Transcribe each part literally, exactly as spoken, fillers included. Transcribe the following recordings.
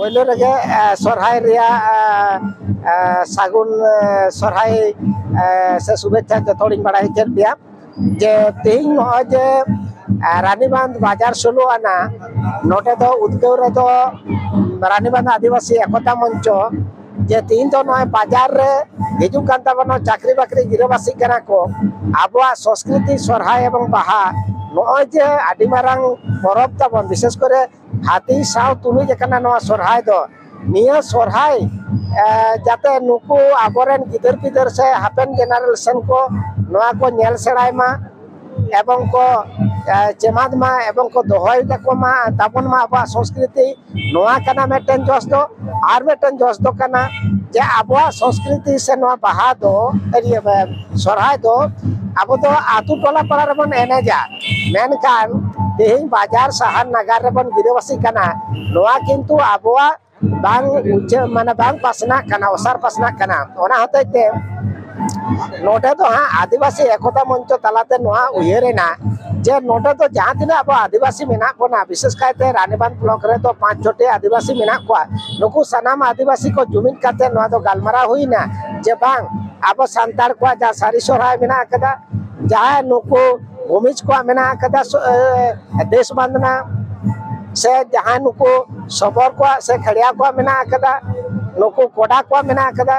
ᱯᱳᱭᱞᱳ ᱨᱮᱜᱮ ᱥᱚᱨᱦᱟᱭ ᱨᱮᱭᱟᱜ ᱥᱟᱹᱜᱩᱱ ᱥᱚᱨᱦᱟᱭ ᱥᱮ ᱥᱩᱵᱷᱮᱪᱪᱷᱟ ᱡᱚᱛᱚ ᱦᱚᱲᱤᱧ ᱵᱟᱲᱟᱭ ᱦᱚᱪᱚᱭᱮᱫ ᱯᱮᱭᱟ᱾ ᱡᱮ ᱛᱮᱦᱮᱧ ᱱᱚᱜᱼᱚᱭ ᱡᱮ ᱨᱟᱱᱤᱵᱟᱸᱫᱷ ᱵᱟᱡᱟᱨ ᱥᱳᱞᱳ ᱟᱱᱟ, ᱱᱚᱰᱮ ᱫᱚ ᱩᱫᱽᱜᱟᱹᱣ ᱨᱮᱫᱚ ᱨᱟᱱᱤᱵᱟᱸᱫᱷ ᱟᱹᱫᱤᱵᱟᱹᱥᱤ ᱮᱠᱚᱛᱟ ᱢᱚᱧᱪᱚ, ᱡᱮ ᱛᱮᱦᱮᱧ ᱫᱚ ᱱᱚᱜᱼᱚᱭ ᱵᱟᱡᱟᱨ ᱨᱮ ᱦᱤᱡᱩᱜ ᱠᱟᱱ ᱛᱟᱵᱚᱱᱟ, ᱪᱟᱹᱠᱨᱤ ᱵᱟᱹᱠᱨᱤ ᱜᱤᱨᱟᱹᱵᱟᱹᱥᱤᱜ ᱠᱟᱱᱟ ᱠᱚ, ᱟᱵᱚᱣᱟᱜ ᱥᱚᱸᱥᱠᱨᱤᱛᱤ ᱥᱚᱨᱦᱟᱭ ᱮᱵᱚᱝ ᱵᱟᱦᱟ, ᱱᱚᱜᱼᱚᱭ ᱡᱮ ᱟᱹᱰᱤ ᱢᱟᱨᱟᱝ ᱯᱚᱨᱚᱵᱽ ᱛᱟᱵᱚᱱ, ᱵᱤᱥᱮᱥ ᱠᱚᱨᱮ ᱦᱟᱹᱛᱤ ᱥᱟᱶ ᱛᱩᱞᱩᱡ ᱟᱠᱟᱱᱟ ᱱᱚᱣᱟ ᱥᱚᱨᱦᱟᱭ ᱫᱚ᱾ ᱱᱤᱭᱟᱹ ᱥᱚᱨᱦᱟᱭ ᱡᱟᱛᱮ ᱱᱩᱠᱩ ᱟᱵᱚᱨᱮᱱ ᱜᱤᱫᱟᱹᱨ ᱯᱤᱫᱟᱹᱨ ᱥᱮ ᱦᱟᱯᱮᱱ ᱡᱮᱱᱟᱨᱮᱥᱚᱱ ᱠᱚ ᱱᱚᱣᱟ ᱠᱚ ᱧᱮᱞ ᱥᱮᱬᱟᱭ ᱢᱟ ᱮᱵᱚᱝ ᱠᱚ ᱪᱮᱢᱟᱫ ᱢᱟ ᱮᱵᱚᱝ ᱠᱚ ᱫᱚᱦᱚᱭ ᱛᱟᱠᱚ ᱢᱟ, ᱛᱟᱵᱚᱱ ᱢᱟ ᱟᱵᱚᱣᱟᱜ ᱥᱚᱸᱥᱠᱨᱤᱛᱤ᱾ ᱱᱚᱣᱟ ᱠᱟᱱᱟ ᱢᱤᱫᱴᱮᱱ ᱡᱚᱥ ᱫᱚ᱾ ᱟᱨ ᱢᱤᱫᱴᱮᱱ ᱡᱚᱥ ᱫᱚ ᱠᱟᱱᱟ ᱡᱮ ᱟᱵᱚᱣᱟᱜ ᱥᱚᱸᱥᱠᱨᱤᱛᱤ ᱥᱮ ᱱᱚᱣᱟ ᱵᱟᱦᱟ ᱫᱚ, ᱤᱭᱟᱹ, ᱥᱚᱨᱦᱟᱭ ᱫᱚ ᱟᱵᱚ ᱫᱚ ᱟᱛᱳ ᱴᱚᱞᱟ ᱯᱟᱲᱟ ᱨᱮᱵᱚᱱ ᱮᱱᱮᱡᱟ, ᱢᱮᱱᱠᱷᱟᱱ ᱛᱮᱦᱮᱧ ᱵᱟᱡᱟᱨ ᱥᱟᱦᱟᱨ ᱱᱟᱜᱟᱨ ᱨᱮᱵᱚᱱ ᱜᱤᱨᱟᱹᱵᱟᱹᱥᱤᱜ ᱠᱟᱱᱟ᱾ ᱱᱚᱣᱟ ᱠᱤᱱᱛᱩ ᱟᱵᱚᱣᱟᱜ ᱵᱟᱝ ᱩᱪᱟᱹᱲ, ᱢᱟᱱᱮ ᱵᱟᱝ ᱯᱟᱥᱱᱟᱜ ᱠᱟᱱᱟ, ᱚᱥᱟᱨ ᱯᱟᱥᱱᱟᱜ ᱠᱟᱱᱟ᱾ ᱚᱱᱟ ᱦᱚᱛᱮᱡ ᱛᱮ ᱱᱚᱰᱮ ᱫᱚ ᱦᱟᱸᱜ ᱟᱹᱫᱤᱵᱟᱹᱥᱤ ᱮᱠᱚᱛᱟ ᱢᱚᱧᱪᱚ ᱛᱟᱞᱟᱛᱮ ᱱᱚᱣᱟ ᱩᱭᱦᱟᱹᱨ ᱮᱱᱟ ᱡᱮ ᱱᱚᱰᱮ ᱫᱚ ᱡᱟᱦᱟᱸ ᱛᱤᱱᱟᱹᱜ ᱟᱵᱚ ᱟᱹᱫᱤᱵᱟᱹᱥᱤ ᱢᱮᱱᱟᱜ ᱵᱚᱱᱟ, ᱵᱤᱥᱮᱥ ᱠᱟᱭᱛᱮ ᱨᱟᱱᱤᱵᱟᱸᱫᱷ ᱵᱞᱚᱠ ᱨᱮᱫᱚ ᱯᱟᱸᱪ ᱪᱷᱚᱴᱤ ᱟᱹᱫᱤᱵᱟᱹᱥᱤ ᱢᱮᱱᱟᱜ ᱠᱚᱣᱟ, ᱱᱩᱠᱩ ᱥᱟᱱᱟᱢ ᱟᱹᱫᱤᱵᱟᱹᱥᱤ ᱠᱚ ᱡᱩᱢᱤᱫ ᱠᱟᱛᱮ ᱱᱚᱣᱟ ᱫᱚ ᱜᱟᱞᱢᱟᱨᱟᱣ ᱦᱩᱭᱱᱟ ᱡᱮ ᱵᱟᱝ, ᱟᱵᱚ ᱥᱟᱱᱛᱟᱲ ᱠᱚᱣᱟᱜ ᱡᱟᱦᱟᱸ ᱥᱟᱹᱨᱤ ᱥᱚᱨᱦᱟᱭ ᱢᱮᱱᱟᱜ ᱟᱠᱟᱫᱟ, ᱡᱟᱦᱟᱸ ᱱᱩᱠᱩ ᱵᱷᱩᱢᱤᱡᱽ ᱠᱚᱣᱟᱜ ᱢᱮᱱᱟᱜ ᱟᱠᱟᱫᱟ ᱥᱚ-, ᱮ, ᱫᱮᱥ ᱵᱟᱸᱫᱷᱱᱟ, ᱥᱮ ᱡᱟᱦᱟᱸ ᱱᱩᱠᱩ ᱥᱚᱵᱚᱨ ᱠᱚᱣᱟᱜ ᱥᱮ ᱠᱷᱮᱲᱭᱟ ᱠᱚᱣᱟᱜ ᱢᱮᱱᱟᱜ ᱟᱠᱟᱫᱟ, ᱱᱩᱠᱩ ᱠᱚᱰᱟ ᱠᱚᱣᱟᱜ ᱢᱮᱱᱟᱜ ᱟᱠᱟᱫᱟ,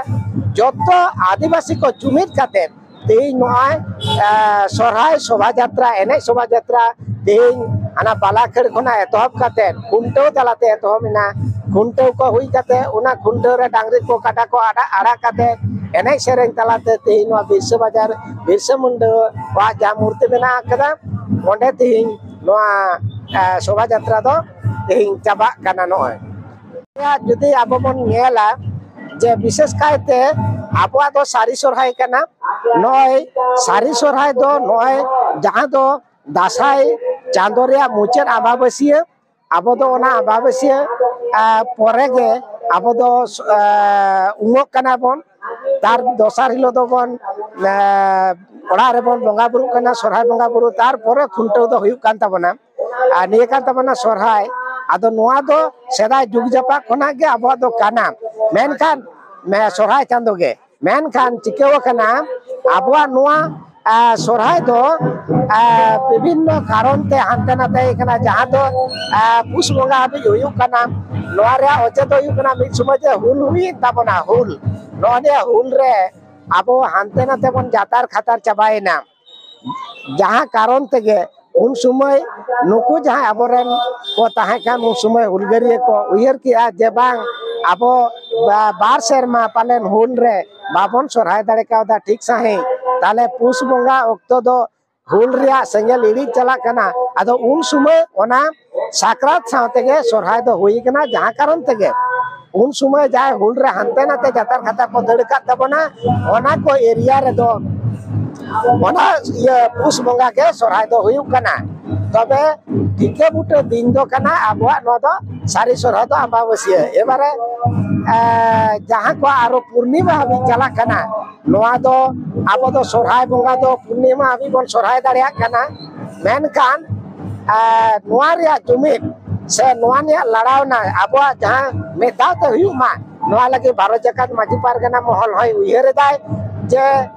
ᱡᱚᱛᱚ ᱟᱹᱫᱤᱵᱟᱹᱥᱤ ᱠᱚ ᱡᱩᱢᱤᱫ ᱠᱟᱛᱮ ᱛᱮᱦᱮᱧ ᱱᱚᱜᱼᱚᱭ, ᱮ, ᱥᱚᱨᱦᱟᱭ ᱥᱚᱵᱷᱟ ᱡᱟᱛᱨᱟ, ᱮᱱᱮᱡ ᱥᱚᱵᱷᱟ ᱡᱟᱛᱨᱟ ᱛᱮᱦᱮᱧ ᱦᱟᱱᱟ ᱵᱟᱞᱟᱠᱷᱟᱹᱲ ᱠᱷᱚᱱᱟᱜ ᱮᱛᱚᱦᱚᱵ ᱠᱟᱛᱮ ᱠᱷᱩᱱᱴᱟᱹᱣ ᱛᱟᱞᱟᱛᱮ ᱮᱛᱚᱦᱚᱵ ᱮᱱᱟ᱾ ᱠᱷᱩᱱᱴᱟᱹᱣ ᱠᱚ ᱦᱩᱭ ᱠᱟᱛᱮ ᱚᱱᱟ ᱠᱷᱩᱱᱴᱟᱹᱣ ᱨᱮ ᱰᱟᱝᱨᱤ ᱠᱚ ᱠᱟᱰᱟ ᱠᱚ ᱟᱲᱟᱜ, ᱟᱲᱟᱜ ᱠᱟᱛᱮ ᱮᱱᱮᱡ ᱥᱮᱨᱮᱧ ᱛᱟᱞᱟᱛᱮ ᱛᱮᱦᱮᱧ ᱱᱚᱣᱟ ᱵᱤᱨᱥᱟᱹ ᱵᱟᱡᱟᱨ, ᱵᱤᱨᱥᱟᱹ ᱢᱩᱱᱰᱟᱹ ᱣᱟᱜ ᱡᱟᱦᱟᱸ ᱢᱩᱨᱛᱤ ᱢᱮᱱᱟᱜ ᱟᱠᱟᱫᱟ, ᱚᱸᱰᱮ ᱛᱮᱦᱮᱧ ᱱᱚᱣᱟ, ᱮ, ᱥᱚᱵᱷᱟ ᱡᱟᱛᱨᱟ ᱫᱚ ᱛᱮᱦᱮᱧ ᱪᱟᱵᱟᱜ ᱠᱟᱱᱟ᱾ ᱱᱚᱜᱼᱚᱭ ᱡᱩᱫᱤ ᱟᱵᱚ ᱵᱚᱱ ᱧᱮᱞᱟ ᱡᱮ ᱵᱤᱥᱮᱥ ᱠᱟᱭᱛᱮ ᱟᱵᱚᱣᱟᱜ ᱫᱚ ᱥᱟᱹᱨᱤ ᱥᱚᱨᱦᱟᱭ ᱠᱟᱱᱟ᱾ ᱱᱚᱜᱼᱚᱭ ᱥᱟᱹᱨᱤ ᱥᱚᱨᱦᱟᱭ ᱫᱚ ᱱᱚᱜᱼᱚᱭ ᱡᱟᱦᱟᱸ ᱫᱚ ᱫᱟᱸᱥᱟᱭ ᱪᱟᱸᱫᱚ ᱨᱮᱭᱟᱜ ᱢᱩᱪᱟᱹᱫ ᱟᱢᱵᱟᱵᱟᱹᱥᱭᱟᱹ, ᱟᱵᱚ ᱫᱚ ᱚᱱᱟ ᱟᱢᱵᱟᱵᱟᱹᱥᱭᱟᱹ, ᱟ, ᱯᱚᱨᱮ ᱜᱮ ᱟᱵᱚ ᱫᱚ, ᱟ, ᱩᱢᱚᱜ ᱠᱟᱱᱟ ᱵᱚᱱ᱾ ᱛᱟᱨ ᱫᱚᱥᱟᱨ ᱦᱤᱞᱳᱜ ᱫᱚᱵᱚᱱ, ᱟ, ᱚᱲᱟᱜ ᱨᱮᱵᱚᱱ ᱵᱚᱸᱜᱟ ᱵᱩᱨᱩᱜ ᱠᱟᱱᱟ, ᱥᱚᱨᱦᱟᱭ ᱵᱚᱸᱜᱟ ᱵᱩᱨᱩ, ᱛᱟᱨᱯᱚᱨᱮ ᱠᱷᱩᱱᱴᱟᱹᱣ ᱫᱚ ᱦᱩᱭᱩᱜ ᱠᱟᱱ ᱛᱟᱵᱚᱱᱟ᱾ ᱟᱨ ᱱᱤᱭᱟᱹ ᱠᱟᱱ ᱛᱟᱵᱚᱱᱟ ᱥᱚᱨᱦᱟᱭ᱾ ᱟᱫᱚ ᱱᱚᱣᱟ ᱫᱚ ᱥᱮᱫᱟᱭ ᱡᱩᱜᱽ ᱡᱟᱯᱟᱜ ᱠᱷᱚᱱᱟᱜ ᱜᱮ ᱟᱵᱚᱣᱟᱜ ᱫᱚ ᱠᱟᱱᱟ᱾ ᱢᱮᱱᱠᱷᱟᱱ ᱢᱮ-, ᱥᱚᱨᱦᱟᱭ ᱪᱟᱸᱫᱳ ᱜᱮ, ᱢᱮᱱᱠᱷᱟᱱ ᱪᱤᱠᱟᱹᱣ ᱟᱠᱟᱱᱟ, ᱟᱵᱚᱣᱟᱜ ᱱᱚᱣᱟ, ᱟ, ᱥᱚᱨᱦᱟᱭ ᱫᱚ, ᱟ, ᱵᱤᱵᱷᱤᱱᱱᱚ ᱠᱟᱨᱚᱱ ᱛᱮ ᱦᱟᱱᱛᱮ ᱱᱟᱛᱮ ᱠᱟᱱᱟ, ᱡᱟᱦᱟᱸ ᱫᱚ, ᱟ, ᱯᱩᱥ ᱵᱚᱸᱜᱟ ᱦᱟᱹᱵᱤᱡ ᱦᱩᱭᱩᱜ ᱠᱟᱱᱟ᱾ ᱱᱚᱣᱟ ᱨᱮᱭᱟᱜ ᱚᱡᱮ ᱫᱚ ᱦᱩᱭᱩᱜ ᱠᱟᱱᱟ, ᱢᱤᱫ ᱥᱚᱢᱚᱭ ᱡᱮ ᱦᱩᱞ ᱦᱩᱭᱮᱱ ᱛᱟᱵᱚᱱᱟ, ᱦᱩᱞ, ᱱᱚᱜᱼᱚ ᱱᱤᱭᱟᱹ ᱦᱩᱞ ᱨᱮ ᱟᱵᱚ ᱦᱟᱱᱛᱮ ᱱᱟᱛᱮ ᱵᱚᱱ ᱡᱟᱛᱟᱨ ᱠᱷᱟᱛᱟᱨ ᱪᱟᱵᱟᱭᱮᱱᱟ᱾ ᱡᱟᱦᱟᱸ ᱠᱟᱨᱚᱱ ᱛᱮᱜᱮ ᱩᱱ ᱥᱚᱢᱚᱭ ᱱᱩᱠᱩ ᱡᱟᱦᱟᱸᱭ ᱟᱵᱚᱨᱮᱱ ᱠᱚ ᱛᱟᱦᱮᱸ ᱠᱟᱱ, ᱩᱱ ᱥᱚᱢᱚᱭ ᱦᱩᱞᱜᱟᱹᱨᱤᱭᱟᱹ ᱠᱚ ᱩᱭᱦᱟᱹᱨ ᱠᱮᱜᱼᱟ ᱡᱮ ᱵᱟᱝ, ᱟᱵᱚ ᱵᱟ-, ᱵᱟᱨ ᱥᱮᱨᱢᱟ ᱯᱟᱞᱮᱱ ᱦᱩᱞ ᱨᱮ ᱵᱟᱵᱚᱱ ᱥᱚᱨᱦᱟᱭ ᱫᱟᱲᱮ ᱠᱟᱣᱫᱟ ᱴᱷᱤᱠ ᱥᱟᱺᱦᱤᱡ, ᱛᱟᱦᱞᱮ ᱯᱩᱥ ᱵᱚᱸᱜᱟ ᱚᱠᱛᱚ ᱫᱚ ᱦᱩᱞ ᱨᱮᱭᱟᱜ ᱥᱮᱸᱜᱮᱞ ᱤᱲᱤᱡ ᱪᱟᱞᱟᱜ ᱠᱟᱱᱟ᱾ ᱟᱫᱚ ᱩᱱ ᱥᱚᱢᱚᱭ ᱚᱱᱟ ᱥᱟᱠᱨᱟᱛ ᱥᱟᱶ ᱛᱮᱜᱮ ᱥᱚᱨᱦᱟᱭ ᱫᱚ ᱦᱩᱭ ᱠᱟᱱᱟ, ᱡᱟᱦᱟᱸ ᱠᱟᱨᱚᱱ ᱛᱮᱜᱮ ᱩᱱ ᱥᱚᱢᱚᱭ ᱡᱟᱦᱟᱸᱭ ᱦᱩᱞ ᱨᱮ ᱦᱟᱱᱛᱮ ᱱᱟᱛᱮ ᱡᱟᱛᱟᱨ ᱠᱷᱟᱛᱟᱨ ᱠᱚ ᱫᱟᱹᱲ ᱟᱠᱟᱫ ᱛᱟᱵᱚᱱᱟ, ᱚᱱᱟ ᱠᱚ ᱮᱨᱤᱭᱟ ᱨᱮᱫᱚ ᱚᱱᱟ ᱤᱭᱟᱹ ᱯᱩᱥ ᱵᱚᱸᱜᱟ ᱜᱮ ᱥᱚᱨᱦᱟᱭ ᱫᱚ ᱦᱩᱭᱩᱜ ᱠᱟᱱᱟ᱾ ᱛᱚᱵᱮ ᱴᱷᱤᱠᱟᱹ ᱵᱩᱴᱟᱹ ᱫᱤᱱ ᱫᱚ ᱠᱟᱱᱟ ᱟᱵᱚᱣᱟᱜ ᱱᱚᱣᱟ ᱫᱚ ᱥᱟᱹᱨᱤ ᱥᱚᱨᱦᱟᱭ ᱫᱚ ᱟᱢᱵᱟᱵᱟᱹᱥᱭᱟᱹ᱾ ᱮᱵᱟᱨᱮ, ᱮ, ᱡᱟᱦᱟᱸ ᱠᱚ ᱟᱨᱚ ᱯᱩᱨᱱᱤᱢᱟ ᱦᱟᱹᱵᱤᱡ ᱪᱟᱞᱟᱜ ᱠᱟᱱᱟ, ᱱᱚᱣᱟ ᱫᱚ ᱟᱵᱚ ᱫᱚ ᱥᱚᱨᱦᱟᱭ ᱵᱚᱸᱜᱟ ᱫᱚ ᱯᱩᱨᱱᱤᱢᱟ ᱦᱟᱹᱵᱤᱡ ᱵᱚᱱ ᱥᱚᱨᱦᱟᱭ ᱫᱟᱲᱮᱭᱟᱜ ᱠᱟᱱᱟ᱾ ᱢᱮᱱᱠᱷᱟᱱ, ᱮ, ᱱᱚᱣᱟ ᱨᱮᱭᱟᱜ ᱡᱩᱢᱤᱫ ᱥᱮ ᱱᱚᱣᱟ ᱨᱮᱭᱟᱜ ᱞᱟᱲᱟᱣᱱᱟ ᱟᱵᱚᱣᱟᱜ ᱡᱟᱦᱟᱸ ᱢᱤᱫ ᱫᱷᱟᱣ ᱛᱮ ᱦᱩᱭᱩᱜ ᱢᱟ, ᱱᱚᱣᱟ ᱞᱟᱹᱜᱤᱫ ᱵᱷᱟᱨᱚᱛ ᱡᱟᱠᱟᱛ ᱢᱟᱹᱡᱷᱤ ᱯᱟᱨᱜᱟᱱᱟ ᱢᱚᱦᱚᱞ ᱦᱚᱸᱭ ᱩᱭᱦᱟᱹᱨ ᱮᱫᱟᱭ ᱡᱮ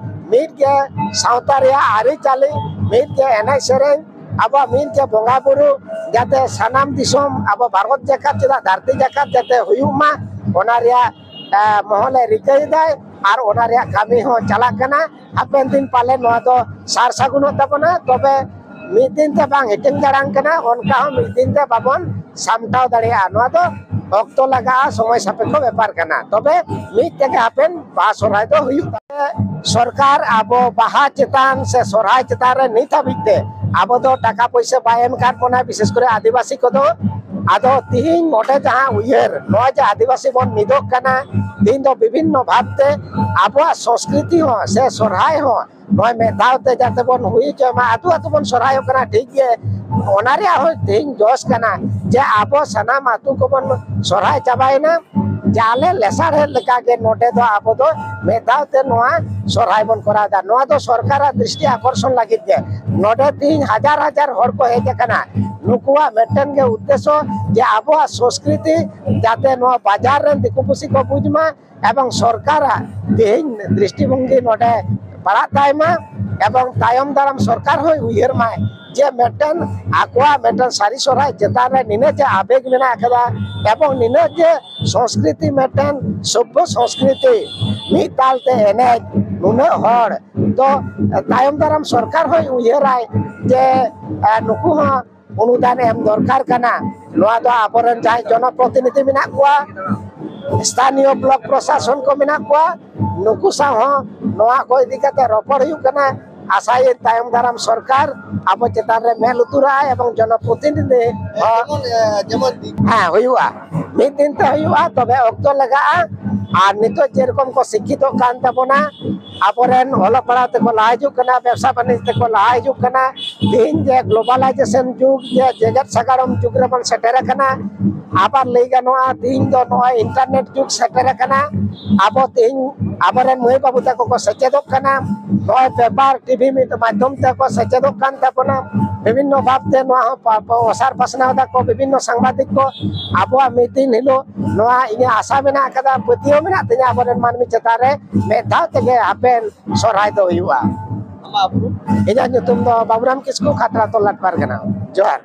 ᱢᱤᱫ ᱜᱮ ᱥᱟᱶᱛᱟ ᱨᱮᱭᱟᱜ ᱟᱹᱨᱤᱪᱟᱹᱞᱤ, ᱢᱤᱫ ᱜᱮ ᱮᱱᱮᱡ ᱥᱮᱨᱮᱧ, ᱟᱵᱚᱣᱟᱜ ᱢᱤᱫ ᱜᱮ ᱵᱚᱸᱜᱟ ᱵᱩᱨᱩ, ᱡᱟᱛᱮ ᱥᱟᱱᱟᱢ ᱫᱤᱥᱚᱢ ᱟᱵᱚ ᱵᱷᱟᱨᱚᱛ ᱡᱟᱠᱟᱛ ᱪᱮᱫᱟᱜ ᱫᱷᱟᱹᱨᱛᱤ ᱡᱟᱠᱟᱛ ᱡᱟᱛᱮ ᱦᱩᱭᱩᱜ ᱢᱟ, ᱚᱱᱟ ᱨᱮᱭᱟᱜ, ᱮ, ᱢᱚᱦᱚᱞᱮ ᱨᱤᱠᱟᱹᱭᱮᱫᱟᱭ ᱟᱨ ᱚᱱᱟ ᱨᱮᱭᱟᱜ ᱠᱟᱹᱢᱤ ᱦᱚᱸ ᱪᱟᱞᱟᱜ ᱠᱟᱱᱟ᱾ ᱦᱟᱯᱮᱱ ᱫᱤᱱ ᱯᱟᱞᱮ ᱱᱚᱣᱟ ᱫᱚ ᱥᱟᱨ ᱥᱟᱹᱜᱩᱱᱚᱜ ᱛᱟᱵᱚᱱᱟ, ᱛᱚᱵᱮ ᱢᱤᱫ ᱫᱤᱱ ᱛᱮ ᱵᱟᱝ ᱦᱟᱹᱴᱤᱧ ᱫᱟᱲᱟᱝ ᱠᱟᱱᱟ, ᱚᱱᱠᱟ ᱦᱚᱸ ᱢᱤᱫ ᱫᱤᱱ ᱛᱮ ᱵᱟᱵᱚᱱ ᱥᱟᱢᱴᱟᱣ ᱫᱟᱲᱮᱭᱟᱜᱼᱟ᱾ ᱱᱚᱣᱟ ᱫᱚ ᱚᱠᱛᱚ ᱞᱟᱜᱟᱜᱼᱟ, ᱥᱚᱢᱚᱭ ᱥᱟᱯᱮᱠᱠᱷᱚ ᱵᱮᱯᱟᱨ ᱠᱟᱱᱟ᱾ ᱛᱚᱵᱮ ᱢᱤᱫ ᱛᱮᱜᱮ ᱦᱟᱯᱮᱱ ᱵᱟᱦᱟ ᱥᱚᱨᱦᱟᱭ ᱫᱚ ᱦᱩᱭᱩᱜ ᱛᱟᱵᱚᱱᱟ᱾ ᱥᱚᱨᱠᱟᱨ ᱟᱵᱚ ᱵᱟᱦᱟ ᱪᱮᱛᱟᱱ ᱥᱮ ᱥᱚᱨᱦᱟᱭ ᱪᱮᱛᱟᱱ ᱨᱮ ᱱᱤᱛ ᱦᱟᱹᱵᱤᱡ ᱛᱮ ᱟᱵᱚ ᱫᱚ ᱴᱟᱠᱟ ᱯᱚᱭᱥᱟ ᱵᱟᱭ ᱮᱢ ᱠᱟᱫ ᱵᱚᱱᱟ, ᱵᱤᱥᱮᱥ ᱠᱚᱨᱮ ᱟᱹᱫᱤᱵᱟᱹᱥᱤ ᱠᱚᱫᱚ᱾ ᱟᱫᱚ ᱛᱤᱦᱤᱧ ᱱᱚᱰᱮ ᱡᱟᱦᱟᱸ ᱩᱭᱦᱟᱹᱨ, ᱱᱚᱜᱼᱚᱭ ᱡᱮ ᱟᱹᱫᱤᱵᱟᱹᱥᱤ ᱵᱚᱱ ᱢᱤᱫᱚᱜ ᱠᱟᱱᱟ, ᱛᱤᱦᱤᱧ ᱫᱚ ᱵᱤᱵᱷᱤᱱᱱᱚ ᱵᱷᱟᱵᱽ ᱛᱮ ᱟᱵᱚᱣᱟᱜ ᱥᱚᱝᱥᱠᱨᱤᱛᱤ ᱦᱚᱸ ᱥᱮ ᱥᱚᱨᱦᱟᱭ ᱦᱚᱸ ᱱᱚᱜᱼᱚᱭ ᱢᱤᱫ ᱫᱷᱟᱣ ᱛᱮ ᱡᱟᱛᱮ ᱵᱚᱱ ᱦᱩᱭ ᱦᱚᱪᱚᱭ ᱢᱟ᱾ ᱟᱹᱛᱩ ᱟᱹᱛᱩ ᱵᱚᱱ ᱥᱚᱨᱦᱟᱭᱚᱜ ᱠᱟᱱᱟ, ᱴᱷᱤᱠ ᱜᱮ, ᱚᱱᱟ ᱨᱮᱭᱟᱜ ᱦᱚᱸ ᱛᱮᱦᱮᱧ ᱡᱚᱥ ᱠᱟᱱᱟ ᱡᱮ ᱟᱵᱚ ᱥᱟᱱᱟᱢ ᱟᱹᱛᱩ ᱠᱚᱵᱚᱱ ᱥᱚᱨᱦᱟᱭ ᱪᱟᱵᱟᱭᱮᱱᱟ᱾ ᱡᱟᱞᱮ ᱞᱮᱥᱟᱲᱦᱮᱫ ᱞᱮᱠᱟᱜᱮ ᱱᱚᱰᱮ ᱫᱚ ᱟᱵᱚ ᱫᱚ ᱢᱤᱫ ᱫᱷᱟᱣ ᱛᱮ ᱱᱚᱣᱟ ᱥᱚᱨᱦᱟᱭ ᱵᱚᱱ ᱠᱚᱨᱟᱣ ᱮᱫᱟ᱾ ᱱᱚᱣᱟ ᱫᱚ ᱥᱚᱨᱠᱟᱨᱟᱜ ᱫᱨᱤᱥᱴᱤ ᱟᱠᱚᱨᱥᱚᱱ ᱞᱟᱹᱜᱤᱫ ᱜᱮ᱾ ᱱᱚᱰᱮ ᱛᱮᱦᱮᱧ ᱦᱟᱡᱟᱨ ᱦᱟᱡᱟᱨ ᱦᱚᱲ ᱠᱚ ᱦᱮᱡ ᱟᱠᱟᱱᱟ, ᱱᱩᱠᱩᱣᱟᱜ ᱢᱤᱫᱴᱮᱱ ᱜᱮ ᱩᱫᱽᱫᱮᱥᱥᱚ ᱡᱮ ᱟᱵᱚᱣᱟᱜ ᱥᱚᱝᱥᱠᱨᱤᱛᱤ ᱡᱟᱛᱮ ᱱᱚᱣᱟ ᱵᱟᱡᱟᱨ ᱨᱮᱱ ᱫᱤᱠᱩ ᱯᱩᱥᱤ ᱠᱚ ᱵᱩᱡᱽ ᱢᱟ, ᱮᱵᱚᱝ ᱥᱚᱨᱠᱟᱨᱟᱜ ᱛᱮᱦᱮᱧ ᱫᱨᱤᱥᱴᱤᱵᱷᱚᱝᱜᱤ ᱱᱚᱰᱮ ᱯᱟᱲᱟᱜ ᱛᱟᱭ ᱢᱟ, ᱮᱵᱚᱝ ᱛᱟᱭᱚᱢ ᱫᱟᱨᱟᱢ ᱥᱚᱨᱠᱟᱨ ᱦᱚᱸᱭ ᱩᱭᱦᱟᱹᱨ ᱢᱟᱭ ᱡᱮ ᱢᱤᱫᱴᱮᱱ ᱟᱠᱚᱣᱟᱜ ᱢᱤᱫᱴᱮᱱ ᱥᱟᱹᱨᱤ ᱥᱚᱨᱦᱟᱭ ᱪᱮᱛᱟᱱ ᱨᱮ ᱱᱤᱱᱟᱹᱜ ᱡᱮ ᱟᱵᱮᱜᱽ ᱢᱮᱱᱟᱜ ᱟᱠᱟᱫᱟ ᱮᱵᱚᱝ ᱱᱤᱱᱟᱹᱜ ᱡᱮ ᱥᱚᱝᱥᱠᱨᱤᱛᱤ, ᱢᱤᱫᱴᱮᱱ ᱥᱚᱵᱽᱵᱷᱚ ᱥᱚᱝᱥᱠᱨᱤᱛᱤ, ᱢᱤᱫ ᱛᱟᱞ ᱛᱮ ᱮᱱᱮᱡ, ᱱᱩᱱᱟᱹᱜ ᱦᱚᱲ ᱫᱚ ᱛᱟᱭᱚᱢ ᱫᱟᱨᱟᱢ ᱥᱚᱨᱠᱟᱨ ᱦᱚᱸᱭ ᱩᱭᱦᱟᱹᱨᱟᱭ ᱡᱮ ᱱᱩᱠᱩ ᱦᱚᱸ ᱚᱱᱩᱫᱟᱱ ᱮᱢ ᱫᱚᱨᱠᱟᱨ ᱠᱟᱱᱟ᱾ ᱱᱚᱣᱟ ᱫᱚ ᱟᱵᱚᱨᱮᱱ ᱡᱟᱦᱟᱸᱭ ᱡᱚᱱᱚᱯᱨᱚᱛᱤᱱᱤᱫᱷᱤ ᱢᱮᱱᱟᱜ ᱠᱚᱣᱟ, ᱥᱛᱷᱟᱱᱤᱭᱚ ᱵᱞᱚᱠ ᱯᱨᱚᱥᱟᱥᱚᱱ ᱠᱚ ᱢᱮᱱᱟᱜ ᱠᱚᱣᱟ, ᱱᱩᱠᱩ ᱥᱟᱶ ᱦᱚᱸ ᱱᱚᱣᱟ ᱠᱚ ᱤᱫᱤ ᱠᱟᱛᱮ ᱨᱚᱯᱚᱲ ᱦᱩᱭᱩᱜ ᱠᱟᱱᱟ᱾ ᱟᱥᱟᱭᱟᱹᱧ ᱛᱟᱭᱚᱢ ᱫᱟᱨᱟᱢ ᱥᱚᱨᱠᱟᱨ ᱟᱵᱚ ᱪᱮᱛᱟᱱ ᱨᱮ ᱢᱮᱫ ᱞᱩᱛᱩᱨᱟᱜᱼᱟᱭ ᱮᱵᱚᱝ ᱡᱚᱱᱚᱯᱨᱚᱛᱤᱱᱤᱫᱷᱤ ᱦᱚᱸ ᱡᱮᱢᱚᱱ, ᱮ, ᱡᱮᱢᱚᱱ ᱫᱤ- ᱦᱮᱸ, ᱦᱩᱭᱩᱜᱼᱟ, ᱢᱤᱫ ᱫᱤᱱ ᱛᱮ ᱦᱩᱭᱩᱜᱼᱟ, ᱛᱚᱵᱮ ᱚᱠᱛᱚ ᱞᱟᱜᱟᱜᱼᱟ᱾ ᱟᱨ ᱱᱤᱛᱚᱜ ᱡᱮᱨᱚᱠᱚᱢ ᱠᱚ ᱥᱤᱠᱠᱷᱤᱛᱚᱜ ᱠᱟᱱ ᱛᱟᱵᱚᱱᱟ, ᱟᱵᱚᱨᱮᱱ ᱚᱞᱚᱜ ᱯᱟᱲᱦᱟᱣ ᱛᱮᱠᱚ ᱞᱟᱦᱟ ᱦᱤᱡᱩᱜ ᱠᱟᱱᱟ, ᱵᱮᱵᱽᱥᱟ ᱵᱟᱹᱱᱤᱡᱽ ᱛᱮᱠᱚ ᱞᱟᱦᱟ ᱦᱤᱡᱩᱜ ᱠᱟᱱᱟ, ᱛᱮᱦᱮᱧ ᱡᱮ ᱜᱞᱳᱵᱟᱞᱟᱭᱡᱮᱥᱚᱱ ᱡᱩᱜᱽ, ᱡᱮ ᱡᱮᱜᱮᱛ ᱥᱟᱜᱟᱲᱚᱢ ᱡᱩᱜᱽ ᱨᱮᱵᱚᱱ ᱥᱮᱴᱮᱨ ᱟᱠᱟᱱᱟ᱾ ᱟᱵᱟᱨ ᱞᱟᱹᱭ ᱜᱟᱱᱚᱜᱼᱟ, ᱛᱮᱦᱮᱧ ᱫᱚ ᱱᱚᱜᱼᱚᱭ ᱤᱱᱴᱟᱨᱱᱮᱴ ᱡᱩᱜᱽ ᱥᱮᱴᱮᱨ ᱟᱠᱟᱱᱟ᱾ ᱟᱵᱚ ᱛᱮᱦᱮᱧ ᱟᱵᱚᱨᱮᱱ ᱢᱟᱹᱭ ᱵᱟᱹᱵᱩ ᱛᱟᱠᱚ ᱠᱚ ᱥᱮᱪᱮᱫᱚᱜ ᱠᱟᱱᱟ, ᱱᱚᱜᱼᱚᱭ ᱯᱮᱯᱟᱨ, ᱴᱤᱵᱷᱤ ᱢᱤᱫ ᱢᱟᱫᱽᱫᱷᱚᱢ ᱛᱮᱠᱚ ᱥᱮᱪᱮᱫᱚᱜ ᱠᱟᱱ ᱛᱟᱵᱚᱱᱟ᱾ ᱵᱤᱵᱷᱤᱱᱱᱚ ᱵᱷᱟᱵᱽ ᱛᱮ ᱱᱚᱣᱟ ᱦᱚᱸ ᱯᱟ-, ᱯᱟ-, ᱚᱥᱟᱨ ᱯᱟᱥᱱᱟᱣ ᱫᱟᱠᱚ ᱵᱤᱵᱷᱤᱱᱱᱚ ᱥᱟᱝᱵᱟᱫᱤᱠ ᱠᱚ᱾ ᱟᱵᱚᱣᱟᱜ ᱢᱤᱫ ᱫᱤᱱ ᱦᱤᱞᱳᱜ ᱱᱚᱣᱟ ᱤᱧᱟᱹᱜ ᱟᱥᱟ ᱢᱮᱱᱟᱜ ᱟᱠᱟᱫᱟ, ᱯᱟᱹᱛᱭᱟᱹᱣ ᱢᱮᱱᱟᱜ ᱛᱤᱧᱟᱹ, ᱟᱵᱚᱨᱮᱱ ᱢᱟᱹᱱᱢᱤ ᱪᱮᱛᱟᱱ ᱨᱮ ᱢᱤᱫ ᱫᱷᱟᱣ ᱛᱮᱜᱮ ᱦᱟᱯᱮᱱ ᱥᱚᱨᱦᱟᱭ ᱫᱚ ᱦᱩᱭᱩᱜᱼᱟ᱾ ᱟᱢᱟᱜ ᱩᱯᱨᱩᱢ? ᱤᱧᱟᱹᱜ ᱧᱩᱛᱩᱢ ᱫᱚ ᱵᱟᱵᱩᱨᱟᱢ ᱠᱤᱥᱠᱩ, ᱠᱷᱟᱛᱲᱟ ᱛᱚᱞᱞᱟᱴ ᱯᱟᱨᱜᱟᱱᱟ᱾ ᱡᱚᱦᱟᱨ᱾